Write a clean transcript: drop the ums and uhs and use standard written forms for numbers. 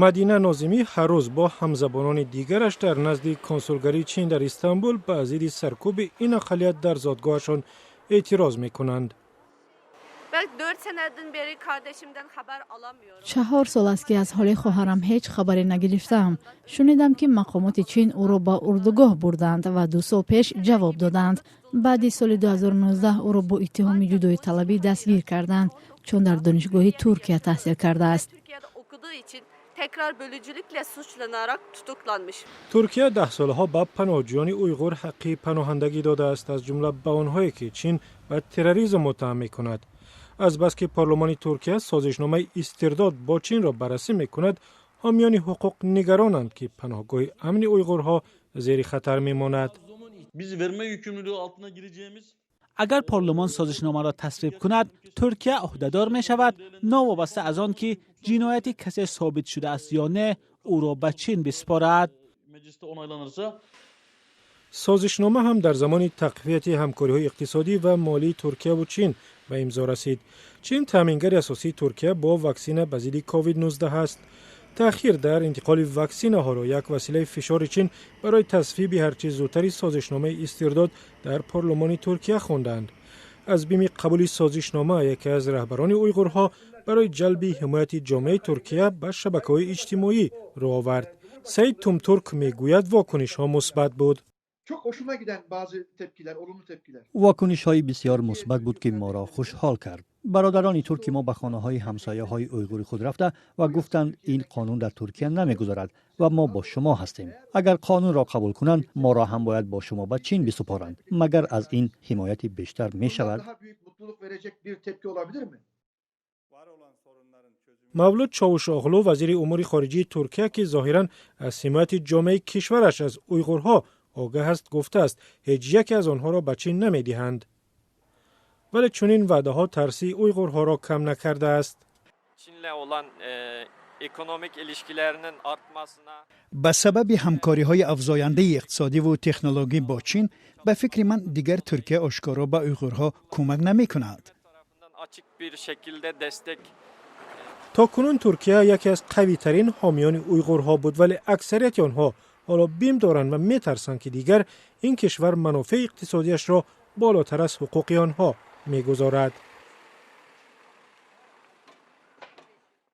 Мадина Нозимӣ ҳар рӯз бо ҳамзабонони дигараш дар назди консулгарии Чин дар Истанбул ба зидди саркӯби ин ақаллият дар зодгоҳашон эътироз мекунанд. 4 сол аст, ки аз ҳоли хоҳарам ҳеҷ хабаре нагирифтаам. Шунидам, ки мақомоти Чин ӯро ба урдугоҳ бурданд ва 2 сол пеш ҷавоб доданд. Баъди соли 2019 ӯро бо иттиҳоми ҷудоиталабӣ дастгир карданд, чун дар донишгоҳи Туркия таҳсил кардааст. Tekrar bölücülükle suçlanarak tutuklanmış. Туркия даҳсолаҳо ба паноҳҷӯёни уйғур ҳаққи паноҳандагӣ додааст, аз ҷумла ба онҳое, ки Чин ба терроризм муттаҳам мекунад. Азбаски парлумони Туркия созишномаи истирдод бо Чинро баррасӣ мекунад, ҳомиёни ҳуқуқ нигаронанд, ки паноҳгоҳи амни уйғурҳо зери хатар мемонад. Biz verme yükümlülüğü altına gireceğimiz Агар парлумон созишномаро тасвиб кунад, Туркия ӯҳдадор мешавад, новобаста аз он ки ҷинояти касе собит шудааст ё не, ӯро ба Чин биспорад. Mecliste onaylanırsa Созишнома ҳам дар замони тақвияти ҳамкориҳои иқтисодӣ ва молии Туркияву Чин ба имзо расид. Чин таъмингари асосии Туркия бо ваксина ба зидди COVID-19 аст. Таъхир дар интиқоли ваксинаҳоро як василаи фишори Чин барои тасвиби ҳарчи зудтари созишномаи истирдод дар парлумони Туркия хонданд. Аз бими қабули созишнома яке аз раҳбарони уйғурҳо барои ҷалби ҳимояти ҷомеаи Туркия ба шабакаҳои иҷтимоӣ рӯ овард. Саид Тумтурк мегӯяд, вокунишҳо мусбат буд. Çok hoşuma giden bazı tepkiler, olumlu tepkiler. Вокунишҳои бисёр мусбат буд, ки моро хушҳол кард. Бародарони турки мо ба хонаҳои ҳамсояҳои уйғури худ рафта ва гуфтанд, ин қонун дар Туркия намегузарад ва мо бо шумо ҳастем. Агар қонунро қабул кунанд, моро ҳам бояд бо шумо ба Чин бисупоранд. Магар аз ин ҳимояти бештар мешавад? Daha büyük mutluluk verecek bir tepki olabilir mi? Мавлуд Човушоғлу, вазири умури хориҷии Туркия, ки зоҳиран аз ҳимояти ҷомеаи кишвараш аз уйғурҳо огаҳ аст, гуфтааст, ҳеҷ яке аз онҳоро ба Чин намедиҳанд. Вале чунин ваъдаҳо тарси уйғурҳоро кам накардааст. Çin'le olan ekonomik ilişkilerinin artmasına Ба сабаби ҳамкориҳои афзояндаи иқтисодиву технологӣ бо Чин, ба фикри ман, дигар Туркия ошкоро ба уйғурҳо кӯмак намекунад. Tarafından açık bir şekilde destek То кунун Туркия яке аз қавитарин ҳомиёни уйғурҳо буд, вале аксарияти онҳо ҳоло бим доранд ва метарсанд, ки дигар ин кишвар манофеи иқтисодиашро болотар аз ҳуқуқи онҳо мегузорад.